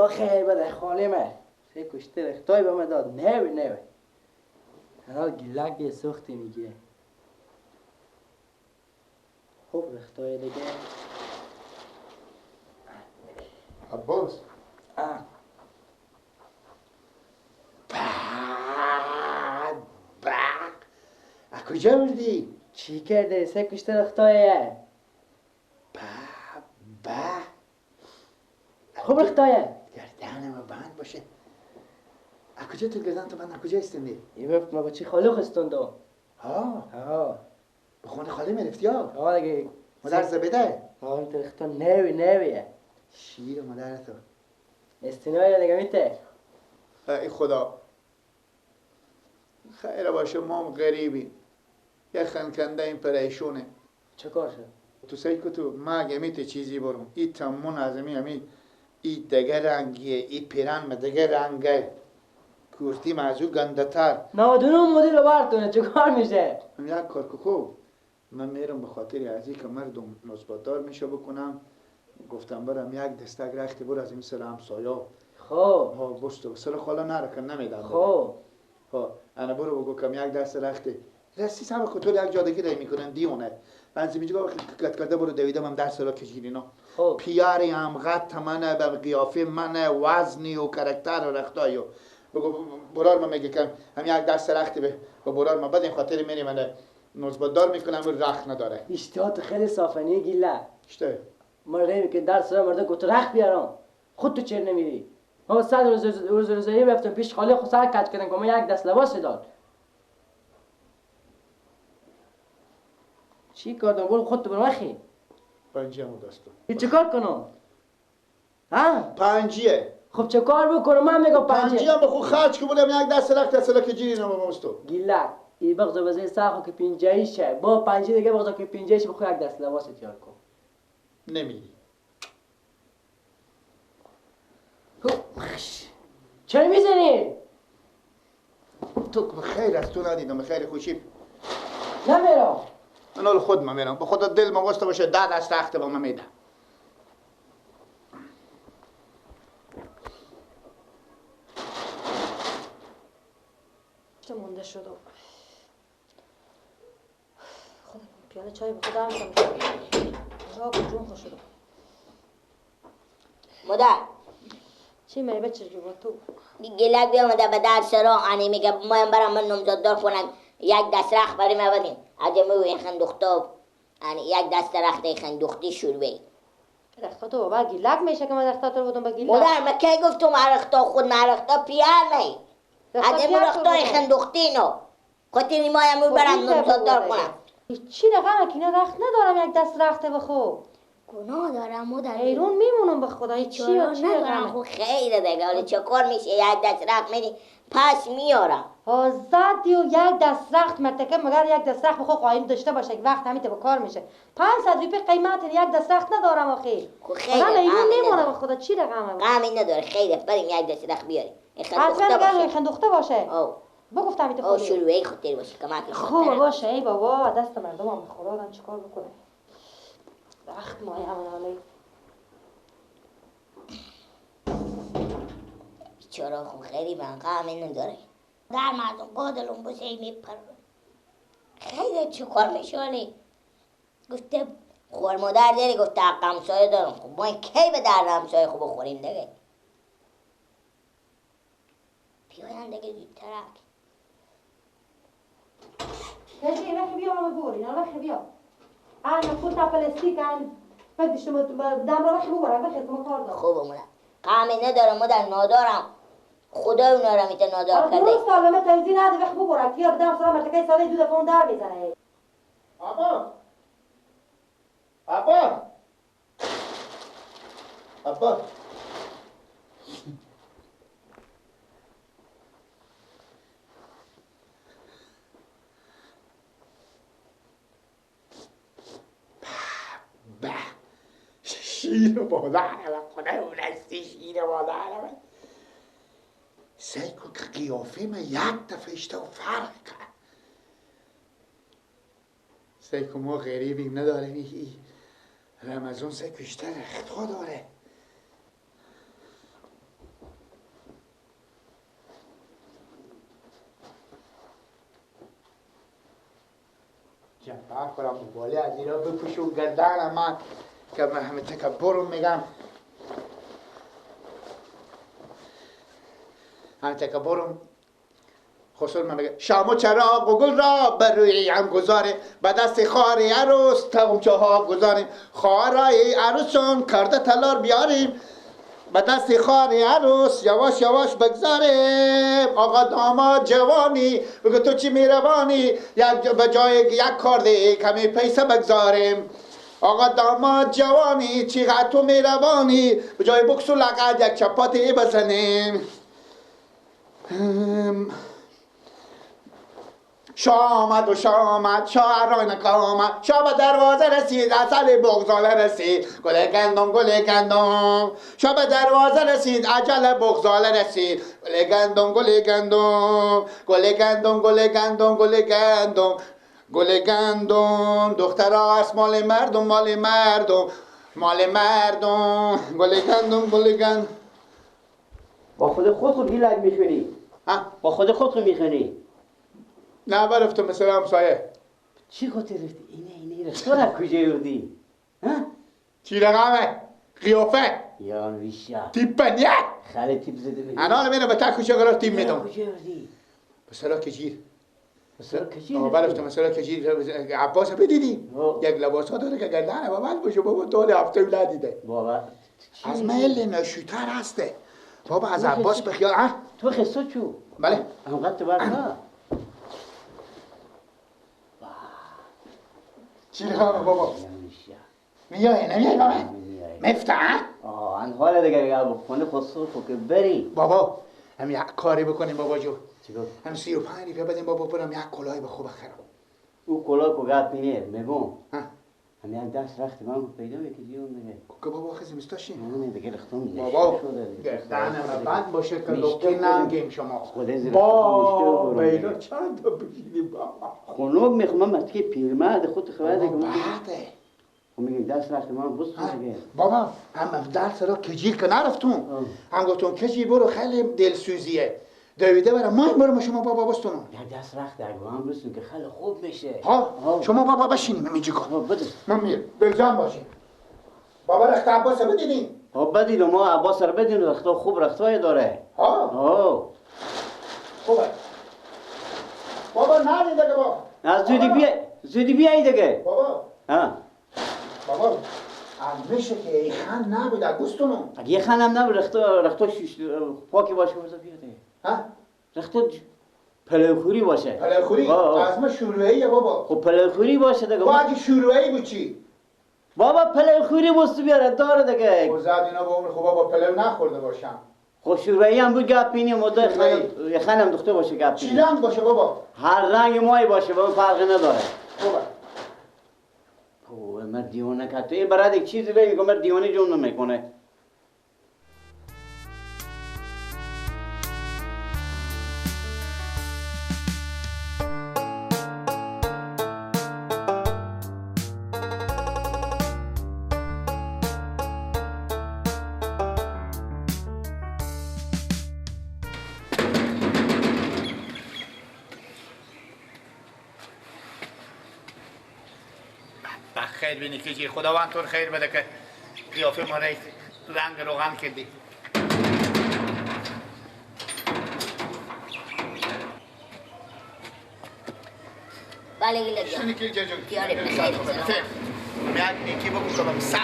خدا خیر بده خاله من. سه کشته رختای به من داد. نه نه. حالا گیلک سختی میگیره. خوب رختای دیگه. عباس. بق کجا بردی؟ چی کرده؟ سه کشته رختایه. با خوب رختایه. گردن ما بند باشه. کجا تو گردن تو بند کجا استندی؟ این وقت ما بچه خاله خستوندم. ها ها به خونه خاله میرفتی ها؟ ها دیگه. مادر زبیده؟ ها این رختا نوی نویه. شیر مادر تو. استینای دیگه میته. ای خدا خیر باشه ما هم غریبیم. یه خنکنده این پریشونه. چه کار شد؟ تو سعی کو تو ما اگه میته چیزی برم. این تمون از می ای دیگه رنگیه، ای پیرن ما دیگه رنگه. کورتی از او گنده تر. 99 مدل رو برتونه چه کار میشه؟ یک کار کو من میرم به خاطر از که مردم نسبتدار میشه بکنم. گفتم برم یک دستک رختی بر از این سر همسایا. خب ها بستو سر خاله نره که نمیدم. خب ها انا برو بگو کم یک دست رختی رسی سم خطور یک جادگی دای میکنن دیونه. من زمینجا بابا کت کرده برو دویدم هم در سرا کشیدینا. خب پیاری هم غط منه به قیافه منه وزنی و کرکتر و رختای و بگو برار ما میگه که هم یک دست رختی به برار ما بعد این خاطر میری منه نسبتدار میکنم و رخت نداره. اشتها خیلی صافنی گیله. اشته ما ری میکنه در سرا مرده گفت رخت بیارم. خود تو چر نمیری. ما صد روز روز روزی رفتم پیش خاله خود سر کج کردم که ما یک دست لباس داد. چی کار دارم؟ برو خودت برو اخی. پنجی همون دستو. چه کار کنم؟ ها؟ پنجیه. خب چه کار بکنم؟ من میگم پنجی. پنجی هم بخو خرج که بودم یک دست رخت اصلا که جیری نمو بستو. گیلک ای بغض بزنی سرخو که پنجاییشه با پنجی دیگه بغض که پنجاییشه بخو یک دست لباس تیار کن. نمیری. چرا میزنی؟ تو خیر از تو ندیدم خیر خوشی. نمیرم. من حال خود من میرم. به خدا دل ما واسطه باشه ده دست رخت با من میده. چه مونده شد و خدا پیاله چای به خودم کنم. جون خوش شد. مادر چی می بچه با تو؟ گلک بیامده به در سرا انی میگه ما برم من نامزددار کنم یک دست رخت برای من بدین. عجمه و این خندوختا یعنی یک دست رخت خندوختی شروع. رختا تو بابا گیلک میشه که من رختا تو بودم با گیلک. مادر من کی گفتم رختا خود من رختا پیر نی. عجمه رختا خندوختی نو. خاطر ما هم برم نامزددار کنم. چی رقم که اینا رخت ندارم یک دست رخته بخو. گناه دارم مادر. ایرون میمونم به خدا. چی ندارم خب خیلی دیگه. حالا چه کار میشه یک دست رخت میدی پس میارم. ها زدی و یک دست رخت مرتکه مگر یک دست رخت بخو قایم داشته باشه یک وقت همیته به کار میشه. 500 روپیه قیمت یک دست رخت ندارم آخی. خب خیلی آدم ایرون میمونه به خدا. چی رقمه؟ غمی نداره خیلی بریم یک دست رخت بیاریم. حتما خندوخته باشه. بگفتم ایت خودی. شروعی خاطر باشه کمک. خوب باشه ای بابا دست مردم هم خدا آدم چیکار بکنه. وقت مایه همون بیچاره خون خیلی من غم نداره. در مردم قادلون بوسه میپرن. خیلی چه کار میشونه؟ گفته خور مادر داری گفته حق همسایه دارم. خب ما کی به درد همسایه خوب بخوریم دیگه؟ بیاین دیگه زودترک. کشی وقتی بیا ماما بور اینا وقتی بیا. انا كنت پلاستیک عن بدش دم را وقتی بورم وقتی کم کار دارم. خوب مادر غمی ندارم مادر نادارم. خدای اونا را میته نادار کرده. درست سالمه تنزی نده وقتی بورم کیا بدم سلام مرتکه ساله دو دفعه اون در میزنه. آبا آبا آبا به شیر مادر من خدای اون هستی شیر مادر من. سعی کن که قیافه من یک دفعه اشتها فرق کرد. سعی کن ما غریبیم نداریم. ای رمضان سعی کن اشتها رختها داره. جنبه خورم بالی از ایرا بپوشو گردن من که من همه تکبرم میگم همه تکبرم خسر من میگه شام و چراغ و گل را بر روی هم گذاریم به دست خار عروس تغمچه ها گذاریم خارای عروسون کرده تلار بیاریم به دست خار عروس یواش یواش بگذاریم آقا داماد جوانی بگو تو چی میروانی یک به جای یک کارده کمی پیسه بگذاریم آقا داماد جوانی چی تو میروانی به جای بکس و لغت یک چپاتی بزنیم شاه آمد و شاه آمد شاه رانک آمد شاه به دروازه رسید عسل بغزاله رسید گل گندم گل گندم شاه به دروازه رسید عجل بغزاله رسید گل گندم گل گندم گل گندم گل گندم گل گندم گل گندم دخترها است مال مردم مال مردم مال مردم گل گندم گل گندم. با خود خود خود گیلک میخونی؟ با خود خود خود میخونی؟ نه برفتم مثل همسایه. چی خاطر رفتی؟ اینه رفت تو کجا بودی؟ ها؟ چی رقمه؟ قیافه؟ یا ویشا تیپ نیه؟ خیلی تیپ زده میگه. انا میرم به تک کوچه قرار تیپ میدم. کجا بودی؟ مثلا کجیر. مثلا کجیر؟ برفتم مثلا کجیر عباس بدیدی؟ یک لباس ها داره که گردن بابا باشه بابا طول هفته ندیده. بابا از میل نشوتر هسته. بابا از عباس به خیال تو خسو چو؟ بله. انقدر تو برنا. چی رقمه بابا؟ میای نمیای بابا؟ مفتح؟ آه ان حالا دیگه خونه خسرو خو که بری بابا هم یک کاری بکنیم بابا جو. چیکار؟ هم 35 روپیه بدیم بابا برم یک کلاه به خوب بخرم. او کلاه کو گپ اینه میگم هم یک دست رخت من پیدا میکنی دیون دیگه. که بابا خیلی مستاشین. نه دیگه رختم بابا گردن بند باشه که لوکی ننگیم شما. با بیلا چند تا بگیریم بابا. خنوب میخوام من که پیرمرد خود خبر دیگه. بعده. خب میگم دست رخت من بس دیگه. بابا هم درس را کجیر که نرفتم. هم گفتم کجیر برو خیلی دلسوزیه. دویده برم من برم شما بابا بستونم. یک دست رخت اگه بستون که خیلی خوب میشه. ها شما بابا بشینیم اینجا کن. من میرم دلجان باشین. بابا رخت عباس بدیدین؟ ها بدیدم ما عباس رو بدین رختا خوب رختای داره. ها ها خوبه. بابا ندید دیگه بابا. از زودی بیا زودی بیای دیگه. بابا ها بابا از میشه که ای خان نبود گوستونم. اگه یه خان هم نبود رختا پاکی باشه بذار بیاد. ها؟ رخت پلوخوری باشه. پلوخوری؟ از ما شورویه بابا. خب پلوخوری باشه دیگه. با اگه شورویی بود چی؟ بابا پلوخوری بستو بیاره داره دیگه. خب زد اینا با عمر خب بابا پلو نخورده باشم. خب شورویی هم بود گپ اینی مدت یه خانم دخته باشه گپ. چی رنگ باشه بابا؟ هر رنگ مایی باشه بابا فرقی نداره. خوبه. اوه من دیوانه که تو این برای یک چیزی بگی من دیوانه جون نمیکنه. خیر بینی که خداوند تو خیر بده که قیافه ما رنگ روغن کردی. بله گیلک جان. یاره بخیر. یک نیکی بکن که بم سر.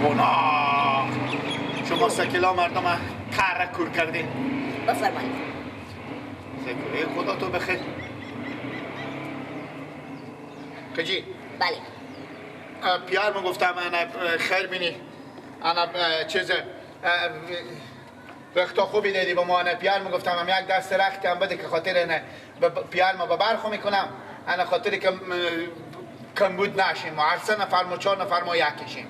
گناه شما سکیلا مردم کار کور کردین. بفرمایید. سکوله خدا تو بخیر. کجی؟ بله. پیار من گفتم انا خیر بینی. انا چیز رختا خوبی دیدی با ما. انا پیار من گفتم هم یک دست رخت هم بده که خاطر انا پیار ما برخو میکنم. انا خاطر که کمبود نشیم. ما هر 3 نفر ما 4 نفر ما یکشیم.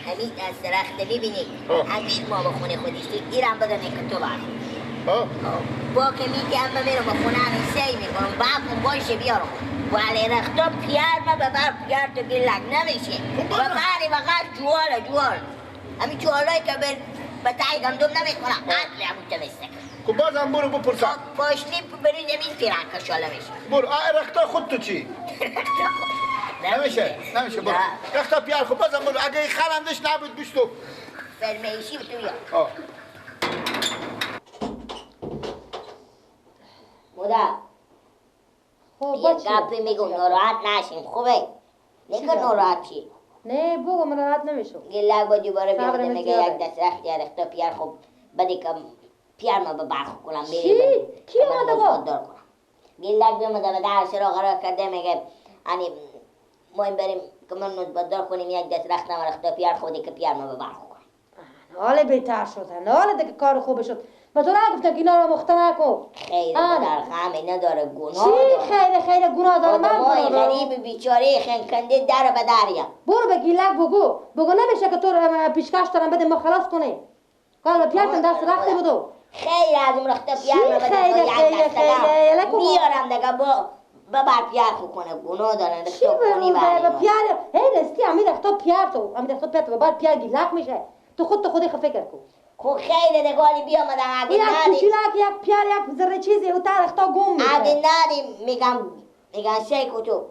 همین از درخت میبینی همین ما با خونه خودش ایرم بدن که تو بر با که میگه اما میرم با خونه همین سی میکنم با باشه بیارم ولی رختا پیار ما به بر پیار تو گلک نمیشه و بری بغیر جوال جوال همین چوالایی که به تای گندم نمیکنم عقل همون تمسته که بازم برو بپرسم پاشنی بروی زمین تیران کشاله میشه. برو رختا خود تو چی؟ نمیشه نمیشه برو رختا پیار خود بازم برو اگه خرندش نبود بیشتو فرمیشی به تو یا مادر یه گپی میگم ناراحت نشیم خوبه؟ نکن ناراحت چی؟ نه بگو من ناراحت نمیشم. گلک با دوباره بیامده میگه یک دست رخت یا رختا پیار خب بده که پیار ما به برخ کنم. چی؟ کی اومده با؟ گلک بیامده به در سراغ را کرده میگه یعنی ما این بریم که من نوزبادار کنیم یک دست رخت هم رختا پیار خودی که پیار ما به برخ کنم. حالا بهتر شد، حالا دیگه کار خوب شد. ما تو نگفتم که اینا رو مخته نکن. خیر مادر غمی نداره گناه چی؟ خیر خیر گناه داره. من گناه غریب بیچاره خنکنده در به دریا. برو به گیلک بگو بگو نمیشه که تو پیشکش دارم بده ما خلاص کنیم. کار پیارتون دست رخته بودو. خیر از اون رخته پیار رو بده. خیر خیر خیر میارم دیگه با ببر پیار خو کنه گناه داره رخته کنی بر پیار. هی رستی همین رخته پیار تو همین رخته پیار تو ببر پیار گیلک میشه. تو خود تو خودی فکر کن. خب خیلی دگالی بیامدم اگه یک ندی کوچولک یک پیار یک ذره چیزی او ترختا گم میشه. اگه ندی میگم سیکو تو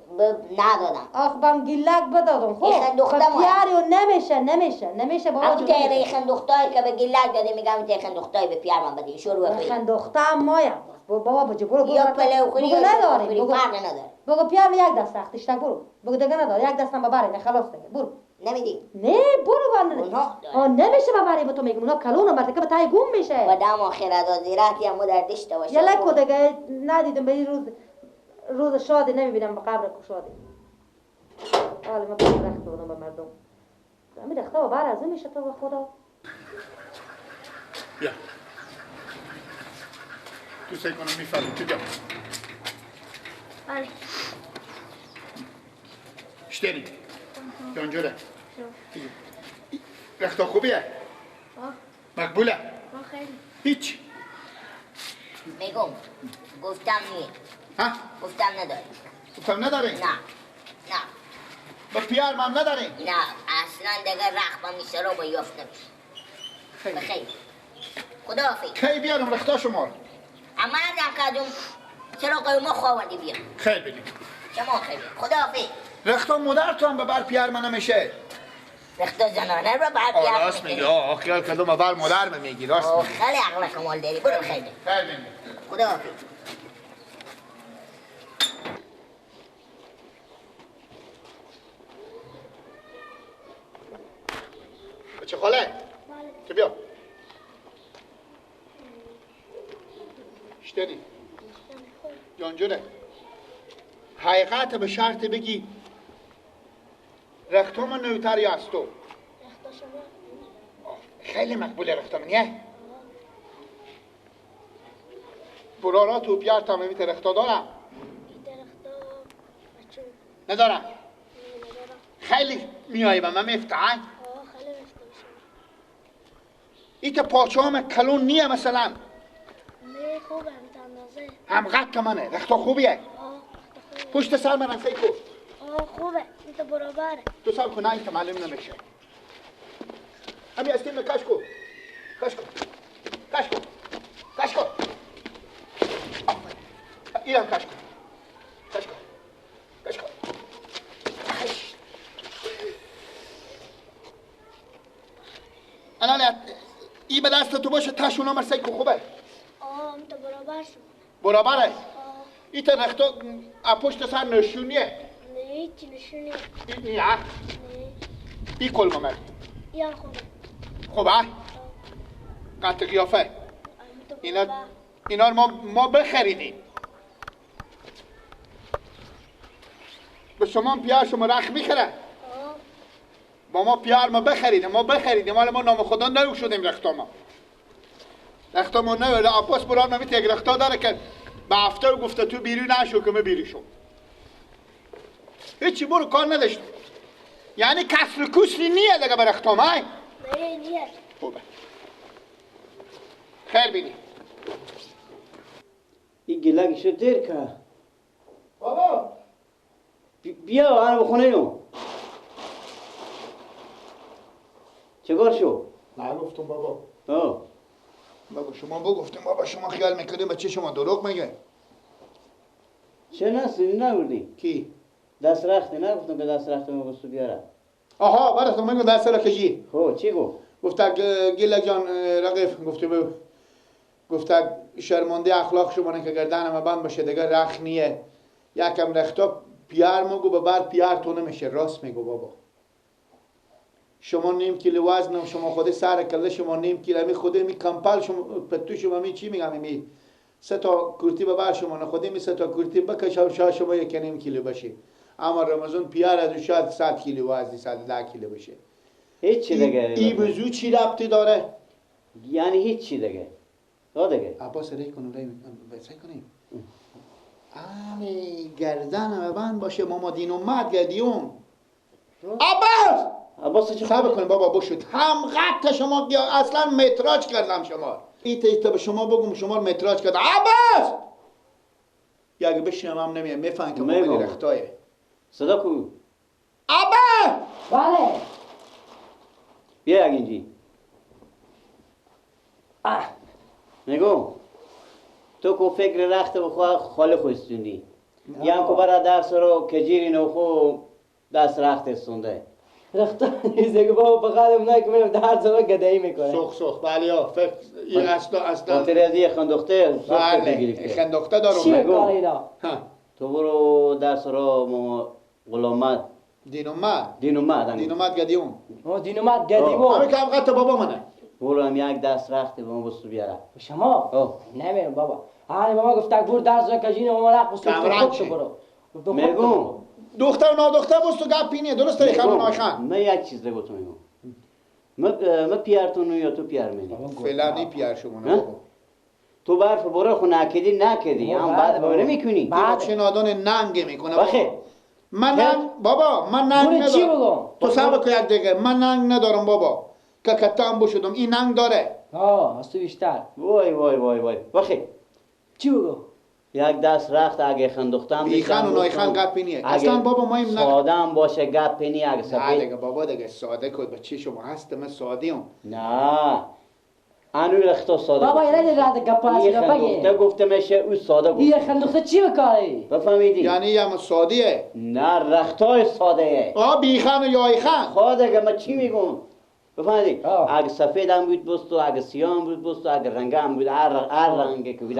ندادم. آخ بم گیلک بدادم خب پیاری نمیشه نمیشه نمیشه بابا. همون تیره خندختایی که به گیلک دادی میگم تیره خندختایی به پیار من بدی شروع بخیر. خندخته مایم بابا بجا برو یا پلو خوری یا نداری فرق نداره. بگو پیار یک دست رختش برو بگو دیگه نداره یک دستم ببره خلاص دیگه برو. نمیدی؟ نه برو بنده. آه نمیشه ببری به تو میگم اونا کلون مرد که به تای گم میشه. و دم آخر از زیراتی هم در داشته باشه. یلکو دیگه ندیدم به این روز روز شادی نمیبینم به قبر شادی. حالا من رخت بودم به مردم. همین رخته و بر از میشه تو به خدا. بیا. تو سعی کنم میفهمی تو بیا. بله. شتری. جانجوره. رختا خوبیه؟ مقبوله؟ خیلی. هیچ. میگم گفتم نیه. ها؟ گفتم نداری. گفتم نداری؟ نه نه. با پیار هم نداری؟ نه اصلا دیگه رخت با میسرا با یافت نمیشه. بخیر. خداحافظ. کی بیارم رختا شما؟ اما ندم کدوم چرا قیوما خواوندی بیا. خیر بینیم. شما خیر. خداحافظ. رختا مادر تو هم به بر پیار من نمیشه. رختا زنانه رو بر پیار راست میگی. آه خیال کدوم بر مادر من میگی راست میگی. خیلی عقل کمال داری. برو خیر. خیر بینیم. خداحافظ. بچه خاله تو بیا. شتری جانجونه حقیقت به شرط بگی رختم نوتر یا از تو؟ خیلی مقبوله رختم نیه؟ برارا تو پیار تا میت رختا دارم؟ ندارم؟ خیلی میایی به من میفتعه؟ ایت پاچه هم کلون نیه مثلا؟ نه خوبه اندازه هم قد منه رختا خوبیه؟ پشت سر من رفعی کو آه خوبه انت برابره تو سر کن نه اینت معلوم نمیشه همین از تیم کش کو کش کن کش کن کش کن اینم کش کن کش کن کش کن الان ای به دست تو باشه تش اونا مرسی کو خوبه آه انت برابر شد برابره ای تا رختا پشت سر نشونیه نه هیچی نشونیه این نه ای کل مامد یا خوبه خوبه؟ قطع قیافه اینا رو ما بخریدیم به شما پیار شما رخ میخره با ما پیار ما بخریدیم ما بخریدیم حالا ما نام خدا نو شدیم رختا ما رختا ما نو عباس بران ما یک رختا داره که به هفته و گفته تو بیرون نشو که من بیرون شو هیچی برو کار نداشت یعنی کسر کسری نیه دیگه به رختام های؟ نه نیه خوبه خیر بینی این گلک شد دیر که بابا بیا آن بخونه نو چیکار شو؟ نگفتم بابا. بابا شما بگفتم بابا، شما خیال میکنیم بچه شما دروغ میگه. چه نسلی نبودی؟ کی؟ دست رختی نگفتم که دست رختی میگستو بیاره. آها براتون میگم دست رخت کجی؟ خب چی گفت؟ گفت گیلک جان رقیف گفته گفت شرمنده اخلاق شما نه که گردن ما بند باشه دیگه رخ نیه. یکم رختا پیار مگو به بر پیار تو نمیشه. راست میگو بابا. شما نیم کیلو وزن شما خود سر کله شما نیم کیلو می خود می کمپل شما پتو شما می چی میگم می سه تا کرتی به بر شما نه خود می سه تا کرتی بکشم شا شما یک نیم کیلو باشه. اما رمضان پیار از شاید 100 کیلو وزنی 110 کیلو باشه. هیچ چی دیگه. ای بزو چی ربطی داره؟ یعنی هیچ چی دیگه. دیگه. عباس ری کنم ری سعی کنیم. آمی گردن بند باشه ماما دین اومد گدیون. عباس عباس چه خبر کنیم بابا بشود. هم قط شما اصلا متراج کردم شما. ایت به شما بگم شما متراج کردم. عباس یا اگه بشینم هم نمیام میفهم که ما رختایه. صدا کو. عباس بله. بیا اینجی. نگو تو کو فکر رخت بخوا خاله خوستونی یان کو برا درس رو کجیری نو خو دست رخت استونده رخت نیست که بابا فقط اونایی که میرم درس رو گدایی میکنه. سخ سخ بله ها فکر این اصلا خاطر از یه خندخته بله خندخته دارم. چی کار اینا؟ تو برو درس رو ما غلامت دینومد گدیون. دینومد گدیون همه که هم قطع بابا منه. برو هم یک دست رخت به ما بستو بیاره. شما؟ نمیرم بابا. آره بابا گفت برو درس رو کجینه و ما رخت بستو خودتو برو. میگم دختر و نادختر بستو گپی نیه درست داری خانم نایخان. من یک چیز دیگه تو میگم. ما پیارتون یا تو پیار منی؟ فعلا نی پیار شما نه بابا. تو برف برو خو نکدی نکدی هم بعد بابا نمیکنی. بعد چه نادان ننگ میکنه. بابا من ننگ بابا من ننگ ندارم. تو صبر کن یک دقیقه. من ننگ ندارم بابا. که کتام بشدم این ننگ داره. از تو بیشتر. وای وای وای وای. بخی چی بگو؟ یک دست رخت اگه خندختم بیخان و نایخان گپی نیه. اصلا بابا ما این ساده هم باشه گپی نیه. اگه سفید نه دیگه بابا دیگه ساده کد بچه شما هست من ساده ام. نه انوی رختا ساده بابا یه رد گپ از یه خندخته گفته میشه او ساده گفته. یه خندخته چی بکاری؟ بفهمیدی؟ یعنی یه ساده نه رختای ساده. بیخان و یایخان. خب دیگه من چی میگم؟ بفهمیدی؟ اگه سفید هم بود بستو، اگه سیاه هم بود بستو، اگه رنگ هم بود، هر رنگی که بود.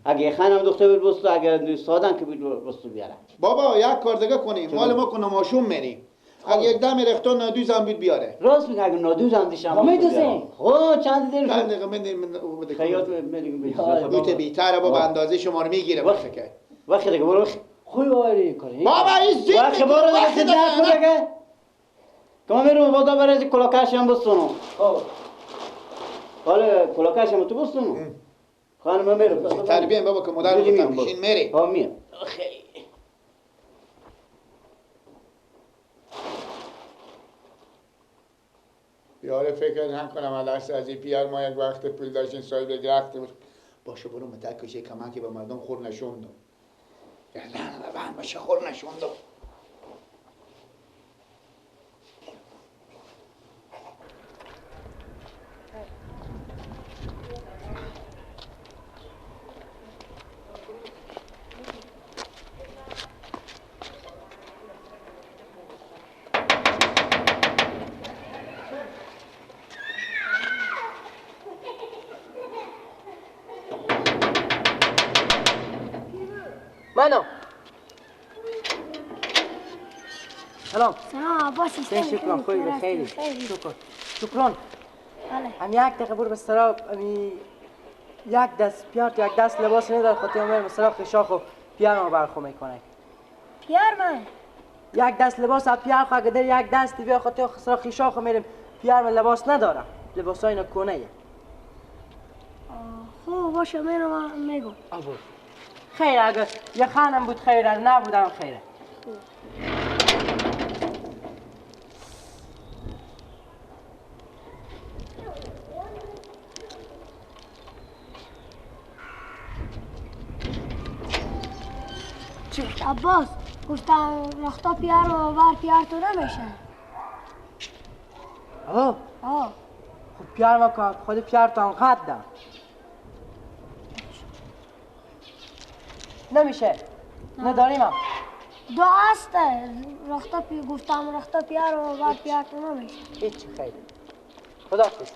اگه خان هم دختر بود بستو، اگه ساده هم که بود بستو بیاره. بابا یک کار دیگه کنیم، مال ما کنم ماشون میریم. اگه یک دم رختان نادوز هم بود بیاره. راست میگه اگه نادوز هم دیشم. ما میدوزیم. خب چند دیر چند دقیقه میدیم خیاط میدیم. بوت بیتره بابا اندازه شما رو میگیره باشه که. وقت دیگه برو. خوی واری کنی. بابا این زید وقت برو دیگه دیگه. کامرو بادا برای کلاکش هم بستونو. خب. حالا کلاکش هم تو بستونو. خانم میرم. تربیه بابا که مادر گفتم پیشین میری. ها میام. خیلی یاره فکر نکنم الان از این پیار ما یک وقت پول داشتین صاحب درخت بود. باشه برو متک کشه کمکی به مردم خور نشوندم. گردن بند باشه خور نشوندم. منو سلام سلام عباس. شکرا خوبی خیلی شکر شکران. هم یک دقیقه برو به سراب امی یک دست پیار یک دست لباس نداره خاطر میرم سراب خشاخو پیار ما برخو میکنه. پیار من یک دست لباس از پیار خو اگه در یک دست بیا خاطر سراب خشاخو میرم. پیار من لباس نداره، لباسای اینا کونه. خب باشه میرم میگم. خیر اگه یه خانم بود خیره، نبودم خیره. عباس گفتم رختا پیار و بر پیار تو نمیشه. آه آه. خب پیار ما که خود پیار تو هم قد ده. نمیشه. نداریم هم. دو است رختا پی گفتم رختا پیار و بعد پیار تو نمیشه. هیچ خیلی. خداحافظ.